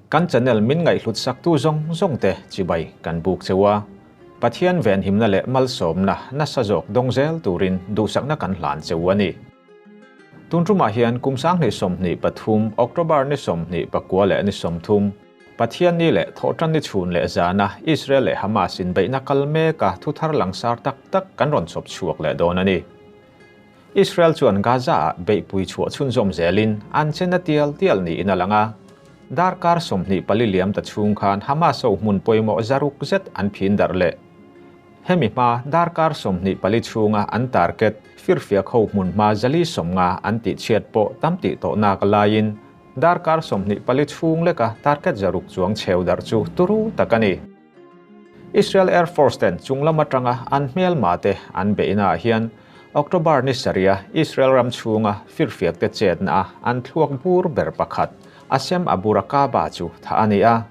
Kan channel min ngaihhlut saktu zawng zawng te chibai kan buk cheu a, Pathian venhimna leh malsawmna nasa zawk dawng zel turin duhsakna kan hlan cheu a ni. Tun tumah hian kum 2023 October ni 29 leh ni 30, Pathian ni leh Thawhtan ni chhun leh zana Israel leh Hamas inbeihna kal meka thu thar langsar tak tak kan rawn chhawp chhuak leh dawn a ni. Israel chuan Gaza-ah beihpui chhuah chhunzawm zelin an che na tial tial niin a lang a. Darkar 24 liam ta chhung khan Hamas ho hmun pawimawh zaruk zet an phin darh leh. Hemi hma darkar 24 chhunga an target firfiak ho hmun hma 450 an tihchhiat pawh tam tih tawh nak laiin darkar 24 chhung leka target 600 chuang cheu darh chu turu tak a ni. Israel Air Force ten chunglam atanga an hmelma te an beihnaah hian October ni sarih a Israel ram chhunga firfiak te chetna a an thluak bur ber pakhat Asem Abu Rakaba chu thah a ni a.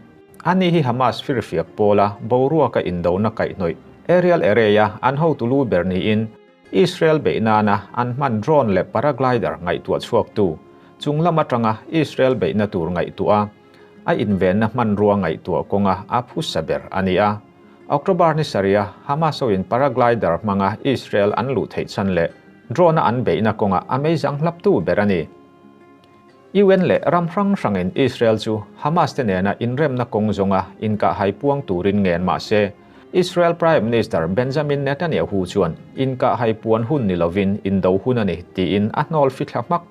Ani hi Hamas firfiak pawla boruaka indona kaihhnawih aerial array a an hotu lu ber niin Israel beih nana an hman drone leh paraglider ngaihtuah chhuaktu chunglam atanga Israel beihna tur ngaihtuah a a invenna hmanrua ngaihtuah kawnga a phusa ber a ni a. October ni sarih a Hamas hoin paraglider hmanga Israel an luh theih chhan leh drone a an beihna kawnga a meizang hlaptu ber a ni. UN leh ram hrang hrangin Israel chu Hamas te nena inremna kawng zawnga inkahhai puang turin ngen mah se, Israel Prime Minister Benjamin Netanyahu chuan inkahhai puan hun ni lovin indo hun a ni tiin a hnawl fithla hmak.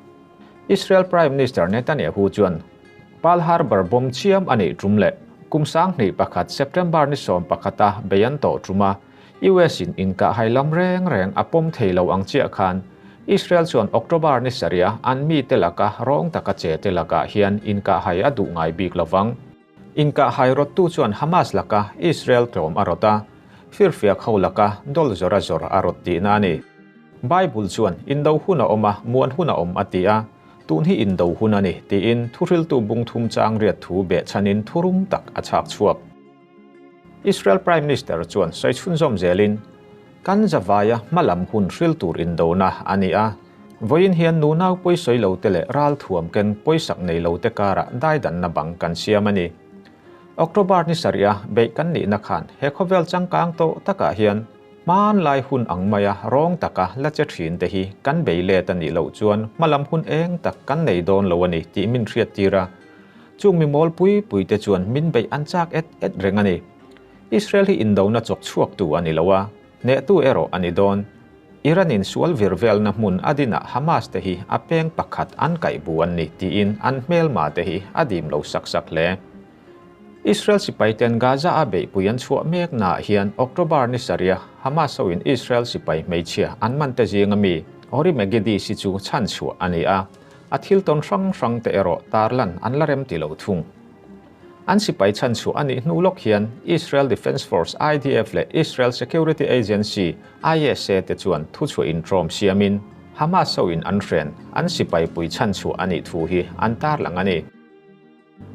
Israel Prime Minister Netanyahu chuan Pearl Harbor bomb chiam a neih tum leh kum 2001 September ni 11 a bei an tawh tum a, US in inkahhai lam reng reng a pawm thei lo ang chiah khan Israel chuan October ni sarih a an mite laka rawng taka che te lakah hian inkahhai a duh ngai bik lovang. Inkahhai rawttu chuan Hamas laka Israel tlawm a rawt a, firfiak ho laka dawl zawr a zawr a rawt tihna a ni. Bible chuan indo hun a awm a, muan hun a awm a ti a, tun hi indo hun a ni tiin thuhriltu bung thum chang riat thu behchhanin thurum tak a chhak chhuak. Israel Prime Minister chuan sawi chhunzawm zelin, Kan zavaia hmalam hun hril tur indona a ni a, vawiin hian nunau pawisawi lo te leh ralthuam ken pawisak nei lo te karah daidanna bang kan siam a ni. October ni sarih a beih kan nihna khan he khawvel changkang tawh takah hian hmanlai hun ang maia rawng taka la che thin te hi kan bei let a nih loh chuan hmalam hun eng tak kan nei dawn lo a ni tih min hriattir a. Chung mi mawl pui pui te chuan min beih an chak et et reng a ni. Israel hi indona chawk chhuaktu a ni lo a, hnehtu erawh a ni dawn. Iran in sual vir velna hmun a dinah Hamas te hi a peng pakhat an kaih bu an ni tiin an hmelma te hi a dim lo sak sak hle. Israel sipai ten Gaza a beihpui an chhuah mek naah hian October ni sarih a Hamas ho in Israel sipai hmeichhia an man te zinga mi Ori Megidis hi chu chhan chhuah a ni a, a thil tawn hrang hrang te erawh tarlan an la rem ti lo thung. An sipai chhan chhuah a nih hnu lawk hian Israel Defense Force, IDF, leh Israel Security Agency, ISA, te chuan thuchhuah intrawm siamin Hamas ho in an hren an sipai pui chhan chhuah a nih thu hi an tarlang a ni.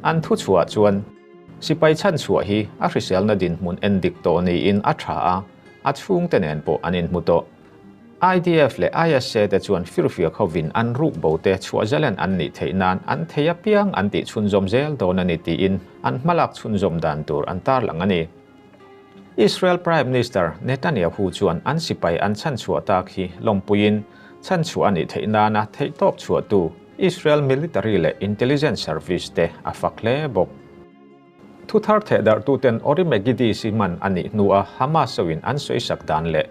An thuchhuah chuan sipai chhan chhuah hi a hriselna dinhmun en dik tawh niin a tha a, a chhungte nen pawh an inhmu tawh. IDF leh ISA te chuan firfiak hovin an ruk bo te chhuah zelen an nih theih nan an thei apiang an tih chhunzawm zel dawn a ni tiin an hmalak chhunzawm dan tur an tarlang a ni. Israel Prime Minister Netanyahu chuan an sipai an chhanchhuah tak hi lawmpuiin chhanchhuah a nih theih nana theihtawp chhuahtu Israel military leh intelligence service te a fak hle bawk. Thuthar thehdarhtuten Ori Megidis hi man a nih hnua Hamas hoin an sawisak dan leh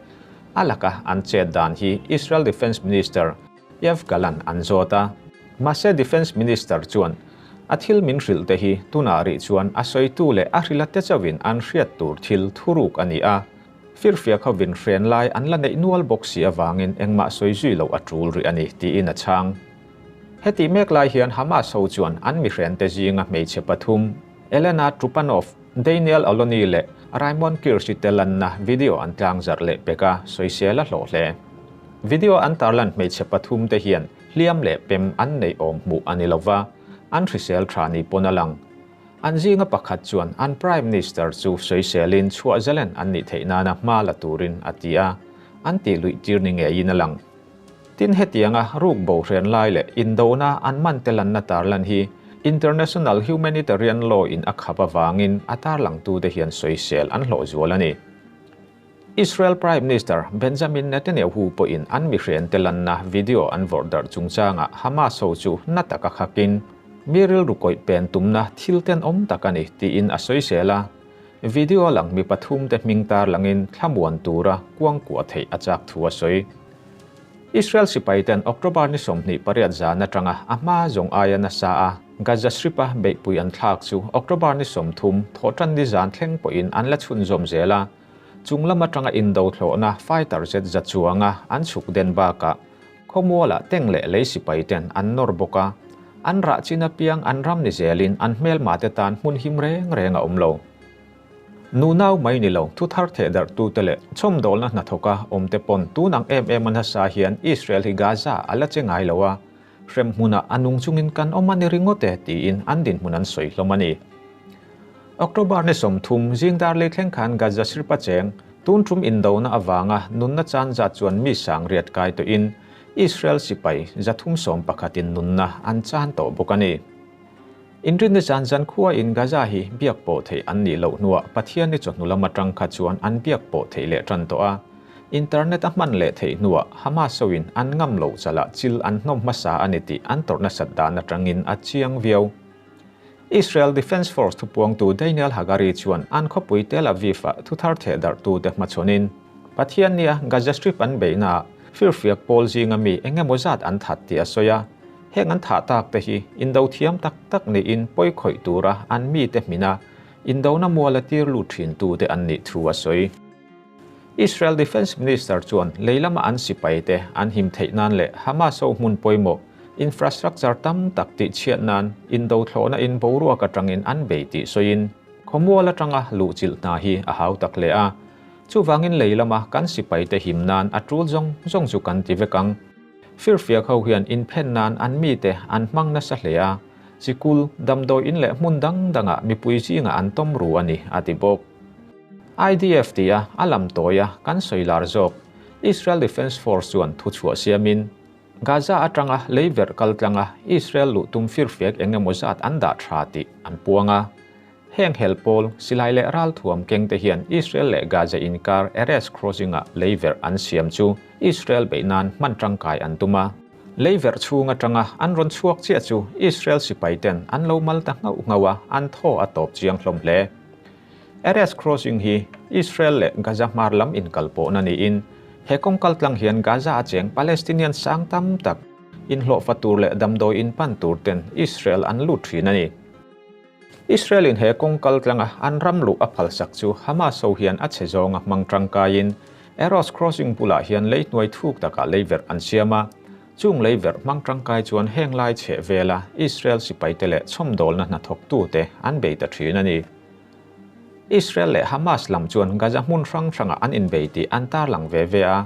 a laka an chet dan hi Israel Defence Minister Yoav Gallant an zawt a. Mahse Defence Minister chuan a thil min hrilh te hi tunah rih chuan a sawitu leh a hrilha te chauhin an hriat tur thil thuruk a ni a, firfiak hovin hren lai an la neih nual bawk si avangin engmah sawi zui loh a tul rih a ni tiin a chhang. Heti mek lai hian Hamas ho chuan an mihrente zinga hmeichhe pathum, Elena Trupanov, Daniel Aloni leh Raymond Kirsch-i te lanna video an tlangzarh leh pek a, sawisel a hlawh hle. Video an tarlan hmeichhe pathum te hian hliam leh pem an neih awm hmuh a ni lova, an hrisel tha ni pawn a lang. An zinga pakhat chuan an Prime Minister chu sawiselin chhuah zalen an nih theih nana hma la turin a ti a, an tih luih tir ni ngeiin a lang. Tin hetianga ruk bo hren lai leh indona an man te lanna tarlan hi International Humanitarian Law in a khap avangin a tarlangtute hian sawisel an hlawh zual a ni. Israel Prime Minister Benjamin Netanyahu pawhin an mihrente lanna video an vawrh darh chungchangah Hamas ho chu na taka khakin, Mi rilru kawih pen tumna thil tenawm tak a ni, tiin a sawisel a. Video lang mi pathumte hming tarlangin thlamuan tura kuangkuah theih a chak thu a sawi. Israel sipaiten October ni 28 zan atanga a hma zawng aia nasa a Gaza Strip-a beihpui an thlak chu October ni 30 thawhtan ni zan thleng pawhin an la chhunzawm zel a, chung lam atanga indo thlawhna fighter jet za chuanga an chhuk den bakah khawmualah tank leh lei sipaiten an nawr bawk a, an rah chin apiang an ram ni zelin an hmelmate tan hmun him reng reng a awm lo. Nu nau mai ni lo, thu thar theh darhtute leh chhawmdawlna hnathawka awmte pawn tun ang em em a nasa hian Israel hi Gaza a la che ngai lo a, hrem hmunah a nung chungin kan awm a ni ringawt e tiin an dinhmun an sawi hlawm a ni. October ni 30 zing dar lei thleng khan Gaza Strip a cheng, tun tum indona avanga nunna chan zat chuan mi sang riat kai tawhin Israel sipai 311 in nunna an chan tawh bawk a ni. Inrinni zan zan khua in Gaza hi biak pawh theih an nih loh hnuah Pathian ni chawhnu lam atang kha chuan an biak pawh theih leh tan tawh a. Internet a hman leh theih hnuah Hamas ho in an ngam loh chalah chil an hnawm hmasa a ni tih an tawrh nasat dan atangin a chiang viau. Israel Defence Force thupuangtu Daniel Hagari chuan an khawpui Tel Aviv-ah thuthar theh darhtute hmachhawnin Pathian nia Gaza Strip an beihnaah firfiak pawl zinga mi eng emaw zat an that tih a sawi a. Heng an thah tak te hi indo thiam tak tak niin pawi khawih tura an mite hmina indona muala tir lut thintu te an nih thu a sawi. Israel Defence Minister chuan lei lama an sipai te an him theih nan leh Hamas ho hmun pawimawh infrastructure tam tak tih chhiat nan indo thlawhna in boruak atangin an bei tih sawiin khawmual atanga luhchilh hna hi a hau tak hle a. Chuvangin lei lama kan sipai te him nan a tul zawng zawng chu kan ti vek ang. Firfiak ho hian inphen nan an mite an hmang nasa hle a, sikul, damdawi in leh hmun dang dangah mipui zingah an tawm ru a ni, a ti bawk. IDF tia a lam tawia kan sawi lar zawk Israel Defence Force chuan thuchhuah siamin, Gaza atanga lei verh kal tlanga Israel luh tum firfiak eng emaw zat an dah tha tih an puang a. Heng hel pawl, silai leh ralthuam keng te hian Israel leh Gaza inkar Erez Crossing-ah lei verh an siam chu Israel beih nan hman tangkai an tum a. Lei verh chhung atanga an rawn chhuak chiah chu Israel sipai ten an lo mal ta nghauh nghauh a, an thaw a tawp chiang hlawm hle. Erez Crossing hi Israel leh Gaza hmar lam inkalpawhna niin he kawng kaltlang hian Gaza a cheng Palestinian sang tam tak inhlawhfa tur leh damdawi inpan tur ten Israel an lut thin a ni. Israel-in he kawng kal tlanga an ram luh a phalsak chu Hamas ho hian a chhe zawnga hmang tangkaiin Eros Crossing bulah hian lei hnuai thuk takah lei verh an siam a. Chung lei verh hmang tangkai chuan heng lai chheh vela Israel sipaite leh chhawmdawlna hnathawktute an bei ta thin a ni. Israel leh Hamas lam chuan Gaza hmun hrang hrangah an inbei tih an tarlang ve ve a,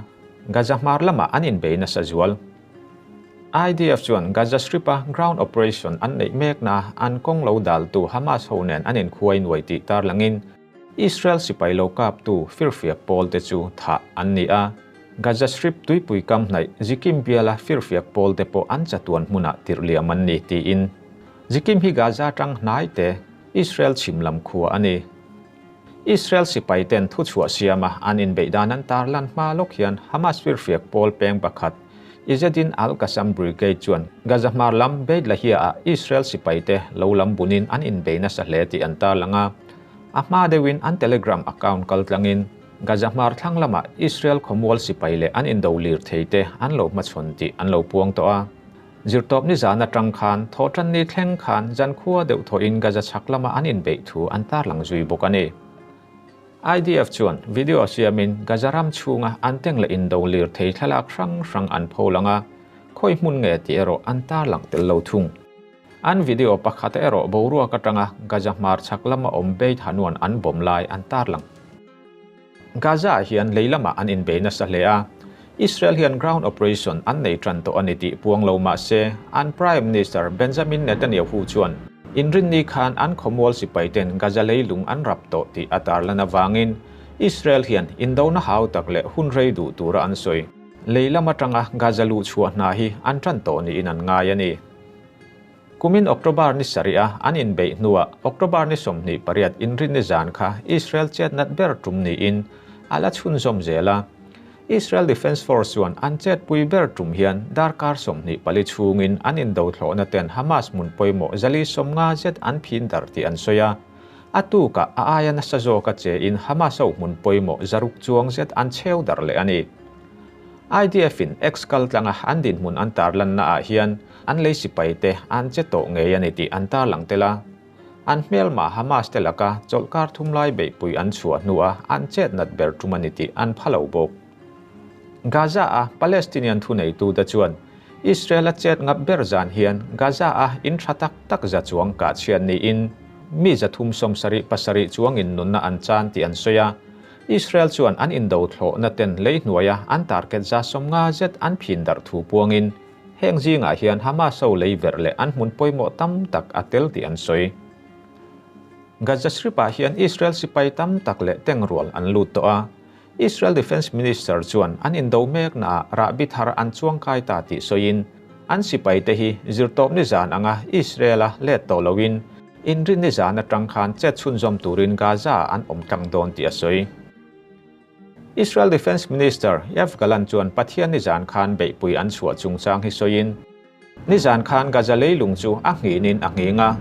Gaza hmar lamah an inbei nasa zual. IDF chuan Gaza Strip-a ground operation an neih mekna an kawng lo daltu Hamas ho nen an inkhuai nuai tih tarlangin Israel sipai lo kaptu firfiak pawlte chu thah an ni a. Gaza Strip tuipui kam hnaih Zikim biala firfiak pawlte pawh an chatuan hmunah tirh liam an ni tiin Zikim hi Gaza tang hnai te Israel chhim lam khua a ni. Israel sipai ten thuchhuah siama an inbeih dan an tarlan hma lawk hian Hamas firfiak pawl peng pakhat Izzedin al-Qassam Brigade chuan Gaza hmar lam Beit Lahia-ah Israel sipaite lo lam bunin an inbei nasa hle tih an tarlang a. A hma deuhin an Telegram account kaltlangin Gaza hmar thlang lamah Israel khawmual sipai leh an indo lir theite an lo hmachhawn tih an lo puang tawh a. Zirtawp ni zan atang khan thawhtan ni thleng khan zankhua deuh thawhin Gaza chhak lama an inbeih thu an tarlang zui bawk a ni. IDF chuan video siamin Gaza ram chhunga an tank leh indo lir thei thlalak hrang hrang an pho lang a, khawi hmun nge tih erawh an tarlang tel lo thung. An video pakhat erawh boruak atanga Gaza hmar chhak lama awm Beit Hanoun an bawm lai an tarlang. Gaza-ah hian lei lamah an inbei nasa hle a, Israel hian ground operation an nei tan tawh a ni tih puang lo mah se, an Prime Minister Benjamin Netanyahu chuan inrinni khan an khawmual sipaiten Gaza leilung an rap tawh tih a tarlan avangin Israel hian indona hau tak leh hun rei duh tura an sawi. Lei lam atanga Gaza luh chhuah hna hi an tan tawh niin an ngai a ni. Kumin October ni sarih a an inbeih hnuah October ni 28 inrinni zan kha Israel chet nat ber tum niin a la chhunzawm zel a. Israel Defence Force chuan an chetpui ber tum hian darkar 24 chhungin an indo thlawhna ten Hamas hmun pawimawh 450 zet an phin dar tih an sawi a. A tukah a aia nasa zawka chein Hamas ho hmun pawimawh 600 chuang zet an cheu dar leh a ni. IDF in X kal tlanga an dinhmun an tarlanna ah hian an lei sipai te an che tawh ngei a ni tih an tarlang tel a. An hmelma Hamas te laka chawlhkar thum lai beihpui an chhuah hnua an chet nat ber tum a ni tih an pha lo bawk. Gaza a Palestinian thuneitu te chuan Israel a chet ngap ber zan hian Gaza a in tha tak tak za chuang kah chhiat niin mi 377 chuangin nunna an chan tih an sawi a. Israel chuan an indo thlawhna ten lei hnuaia an target 150 zet an phin darh thu puangin heng zingah hian Hamas ho lei verh leh an hmun pawimawh tam tak a tel tih an sawi. Gaza Strip ah hian Israel sipai tam tak leh tank rual an lut tawh a. Israel Defence Minister chuan an indo mek naah rahbi thar an chuangkai ta tih sawiin an sipai te hi zirtawp ni zan anga Israel a let tawh loin inrin ni zan atang khan chet chhunzawm turin Gaza an awm tlang dawn tih a sawi. Israel Defence Minister Yoav Gallant chuan Pathian ni zan khan beihpui an chhuah chungchang hi sawiin ni zan khan Gaza leilung chu a nghinin a nghing a,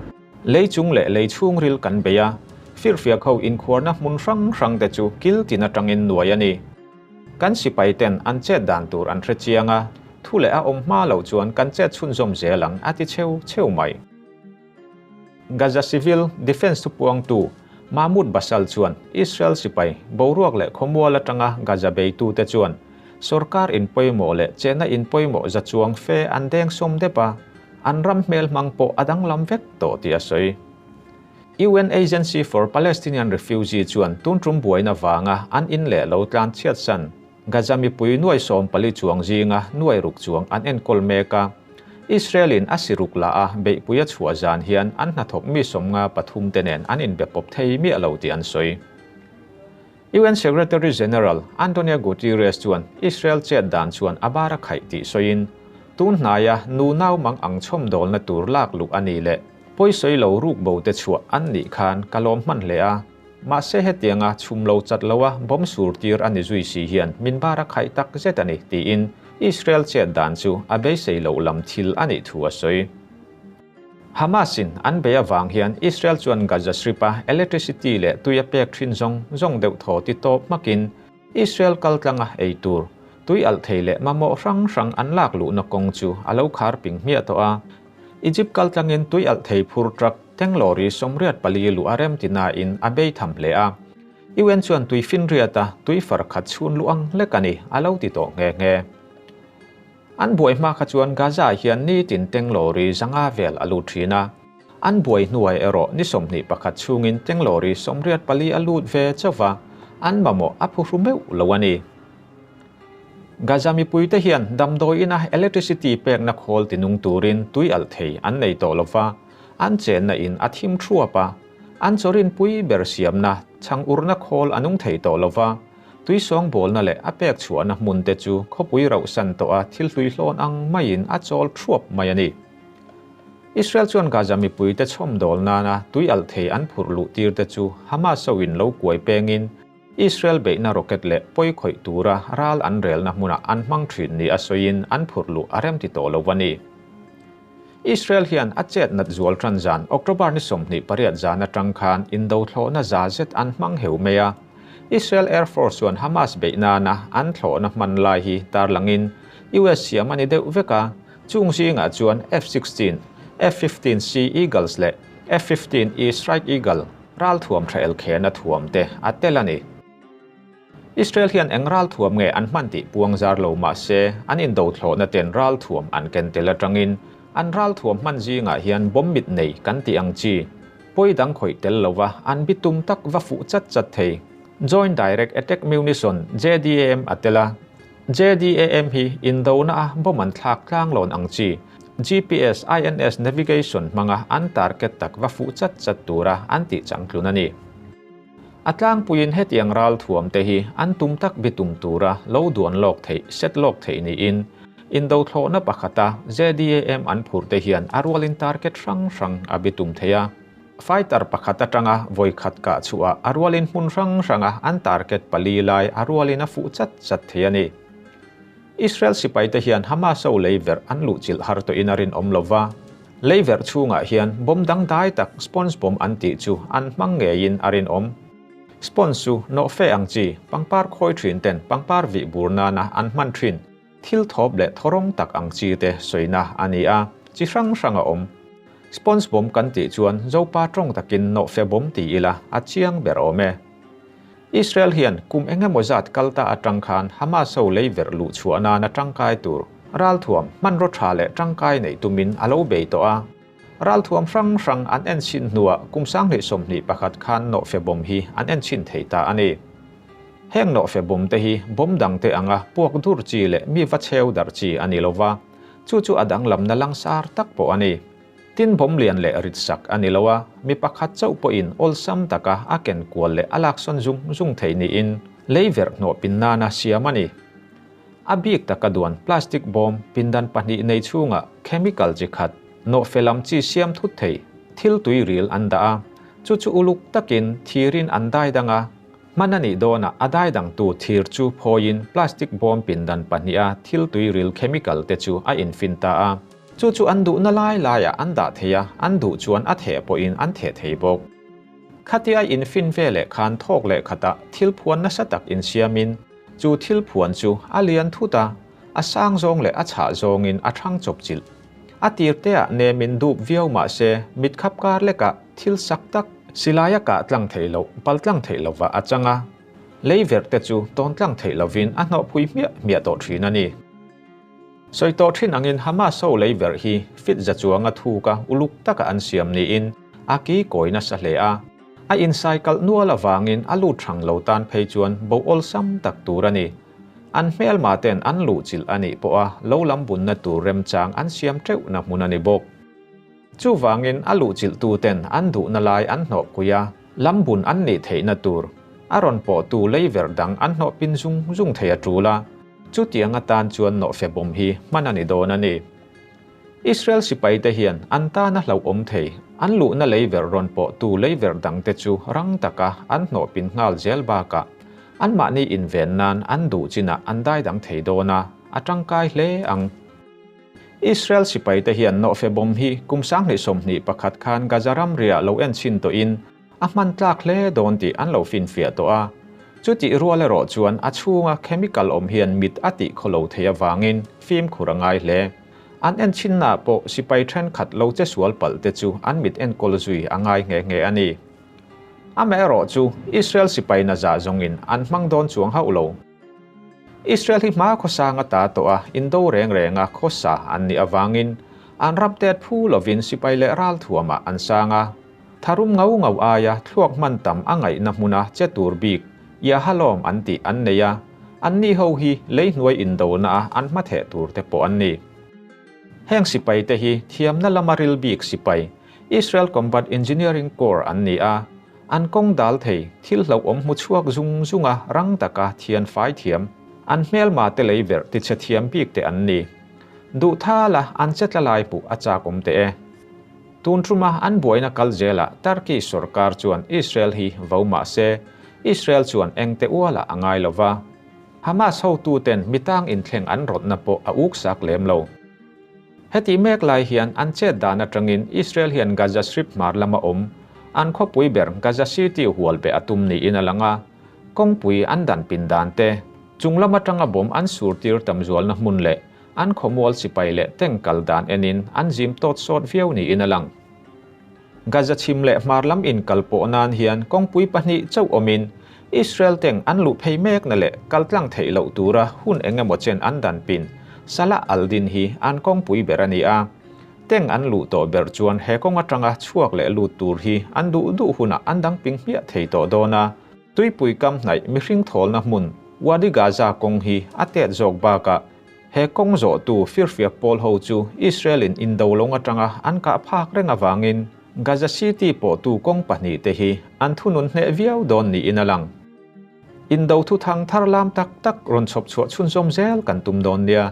lei chung leh lei chhungril kan bei a, firfiak ho inkhuarna hmun hrang hrang te chu kil tin atangin nuai a ni. Kan sipai ten an chet dan tur an hre chiang a, thu leh a awm hma lo chuan kan chet chhunzawm zel ang a ti cheu cheu mai. Gaza Civil Defence thupuangtu Mahmoud Basal chuan Israel sipai boruak leh khawmual atanga Gaza beitu te chuan sorkar inpawimawh leh chenna inpawimawh za chuang fe an deng sawm dep a, an ram hmel hmang pawh a danglam vek tawh tih a sawi. UN Agency for Palestinian Refugee chuan tun tum buaina vanga an in leh lo tlan chhiat san Gaza mipui nuai 14 chuang zinga nuai ruk chuang an enkawl mek a. Israel in a siruk la a beihpui a chhuah zan hian an hnathawk mi 53 te nen an inbe pawp thei miah lo tih an sawi. UN Secretary General Antonio Guterres chuan Israel chet dan chuan a bar a khaih tih sawiin tun hnaia nu nau mang ang chhawm dawlna tur lak luh a ni leh pawisawi lo ruk bo te chhuah an nih khan ka lawm hman hle a. Mahse hetianga chhum lo chat lo a bawm sur tir a ni zui si hian min bar a khaih tak zet a ni tiin Israel chet dan chu a beisei loh lam thil a nih thu a sawi. Hamas in an bei avang hian Israel chuan Gaza Strip a electricity leh tui a pek thin zawng zawng deuh thaw ti tawp hmakin Israel kal tlanga ei tur tui alh thei leh mamawh hrang hrang an lak luhna kawng chu a lo khar ping hmiah tawh a. Egypt kal tlangin tui alh thei phur truck teng lorry 84 luh a rem tina in a bei tham hle a. UN chuan tui fin riat a tui far khat chhun luh ang hlek a ni a lo ti tawh nghe nghe. An buai hma kha chuan Gaza hian ni tin teng lorry 500 vel a lut thin a. An buai hnuai erawh ni 21 chhungin teng lorry 84 a lut ve chauva an mamawh a phuhru meuh lo a ni. Gaza mipui te hian damdawi ina electricity pekna khawl tinung turin tui alh thei an nei tawh lova an chenna in a thim thuap a, an chawrin pui ber siamna chang urna khawl a nung thei tawh lova tui sawng bawlna leh a pek chhuahna hmun te chu khawpui rauh san tawh a thil hlui hlawn ang maiin a chawl thuap mai a ni. Israel chuan Gaza mipui te chhawm dawl nana tui alh thei an phurh luh tir te chu Hamas ho in lo kuai pengin Israel beihna rocket leh pawi khawih tura ral an relna hmunah an hmang thin ni a sawiin an phurh luh a rem ti tawh lo a ni. Israel hian a chet nat zual tan zan October ni 28 zan atang khan indo thlawhna za zet an hmang heu mai a. Israel Air Force chuan Hamas beihna na an thlawhna hman lai hi tarlangin US siam ani deuh vek a, chung zingah chuan F-16, F-15C Eagles leh F-15E Strike Eagle ral thuam tha el khena thuam te a tel a ni. Israel hian eng ral thuam nge an hman tih puang zar lo ma se an indo thlawhna ten ral thuam an ken tel atangin an ral thuam hman zingah hian bom mit nei kan ti ang chi poi dang khawih tel lova an bitum tak va fuh chat chat thei Joint Direct Attack Munition JDAM a tel a. JDAM hi indo na a bom an thlak tlang lawn ang chi GPS INS navigation hmanga an target tak va fuh chat chat tura an ti changtlun a ni. A tlangpuiin hetiang ral thuam te hi an tum tak bitum tura lo duan lawk thei set lawk thei niin. Indo thlawhna pakhata JDAM an phurh te hian a rualin target hrang hrang a bitum thei a. Fighter pakhat atanga vawi khat kah chhuah a rualin hmun hrang hranga an target pali lai a rualin a fuh chat chat thei a ni. Israel sipaite hian Hamas ho lei verh an luhchilh har tawhin a rinawm lo va, lei verh chhungah hian bomb dangdai tak sponge bomb an tih chu an hmang ngeiin a rinawm. Sponge chu nawhfe ang chi pangpar khawi thin ten pangpar vih bur nana an hman thin thil thawp leh thawrawng tak ang chi te sawina a ni a, chi hrang hrang a awm. Sponge bomb kan tih chuan Zopa tawng takin nawhfe bomb ti ila a chiang ber awm e. Israel hian kum eng emaw zat kal ta atang khan Hamas ho lei verh luh chhuah nana tangkai tur ralthuam hmanraw tha leh tangkai neih tumin a lo bei tawh a. Ralthuam hrang hrang an en chhin hnuah kum 2021 khan nawhfe bomb hi an en chhin thei ta a ni. Heng nawhfe bomb te hi bomb dang te anga puak dur chi leh mi va cheu darh chi a ni lova, chu chu a danglamna langsar tak pawh a ni. Tin bomb lian leh rit sak a ni lo a, mi pakhat chauh pawhin awlsam taka a ken kual leh a laksawn zung zung thei niin lei verh hnawh pin nana siam a ni. A bik taka duan plastic bawm pindan pahnih nei chhungah chemical chi khat, nawhfe lam chi siam thut thei, thil tui ril an dah a, chu chu uluk takin thirin an dai dang a, hman a nih dawnah a dai dangtu thir chu phawiin plastic bawm pindan pahniha thil tui ril chemical te chu a infin ta a. Chu chu an duhna lai laiah an dah thei a, an duh chuan a theh pawhin an theh thei bawk. Khatia infin veleh khan thawk leh khatah thil phuan nasa tak insiamin chu thil phuan chu a lian thut a, a sang zawng leh a chhah zawngin a thang chawp chilh. A tirteah nemin dup viau mah se mit khap kar lekah thil sak tak, silaia kah tlang theih loh, pal tlang theih lovah a chang a, lei verh te chu tawn tlang theih lovin a hnawhphui hmiah hmiah tawh thin a ni. Sawi tawh thin angin Hamas ho lei verh hi fit za chuanga thuka uluk taka an siam niin a ki kawi nasa hle a. A insai kalh nual avangin a lut hrang lo tan phei chuan bo awlsam tak tur a ni. An hmelma ten an luhchilh a nih pawha lo lam bunna tur remchang an siam teuhna hmun a ni bawk. Chuvangin a luhchilhtu ten an duhna lai an hnawhpui a, lam bun an nih theihna tur a rawn pawhtu lei verh dang an hnawh pin zung zung thei a tul a, chutiang atan chuan nawhfe bawm hi hman a ni dawn a ni. Israel sipaite hian an tana hlauhawm thei, an luhna lei verh rawn pawhtu lei verh dangte chu rang taka an hnawh pin nghal zel bakah anmahni inven nan an duh chinah an dai dang thei dawn a, a tangkai hle ang. Israel sipaite hian nawhfe bomb hi kum 2021 khan Gaza ramriah lo en chhin tawhin a hman tlak hle dawn tih an lo finfiah tawh a. Chutih rual erawh chuan a chhunga chemical awm hian mit a tih khaw lo thei avangin fimkhur a ngai hle. An en chhinnaah pawh sipai thenkhat lo che sual palh te chu an mit enkawl zui a ngai nghe nghe a ni. Amaherawh chu Israel sipai na zah zawngin an hmang dawn chuang hauh lo. Israel hi hma khawsang a ta tawh a, indo reng renga khawsa an nih avangin an ram tet phu lovin sipai leh ralthuamah an sang a. Tharum ngau ngau aia thluak hman tam a ngaihna hmuna che tur bik Yahalom an tih an nei a, anni ho hi lei hnuai indona a an hmatheh tur te pawh an ni. Heng sipai te hi thiamna lama ril bik sipai, Israel Combat Engineering Corps an ni a, An kawng dal thei, thil hlauhawm hmu chhuak zung zung a rang taka thian fai thiam, an hmelma te lei verh tichhe thiam bik te an ni. Duh thal a an che tla lai hmuh a chak awm teh e. Tun tuma an buaina kal zelah Turkey sorkar chuan Israel hi vo mah se, Israel chuan eng te ualah a ngai lova. Hamas hotuten mitang inthleng an rawtna pawh a uksak lem lo. Heti mek lai hian an chet dan atangin Israel hian Gaza Strip hmar lama awm, an khawpui ber Gaza City hual beh a tum niin a lang a. Kawngpui an dan pin dan te, chung lam atanga bomb an sur tir tam zualna hmun leh an khawmual sipai leh tank kal dan enin an zim tawt sawt viau niin a lang. Gaza chhim leh hmar lam inkal pawh nan hian kawngpui pahnih chauh awmin Israel tank an luh phei mekna leh kaltlang theih loh tura hun eng emaw chen an dan pin Salah al-Din hi an kawngpui ber a ni a. Tank an luh tawh ber chuan he kawng atanga chhuak leh lut tur hi an duh duh hunah an dang ping hmiah thei tawh dawn a. Tuipui kam hnaih mihring thawlna hmun Wadi Gaza kawng hi a tet zawk bakah he kawng zawhtu firfiak pawl ho chu Israel-in indo lawng atanga an kah phak reng avangin Gaza City pawhtu kawng pahnih te hi an thunun hneh viau dawn niin a lang. Indo thuthang thar lam tak tak rawn chhawp chhuah chhunzawm zel kan tum dawn nia.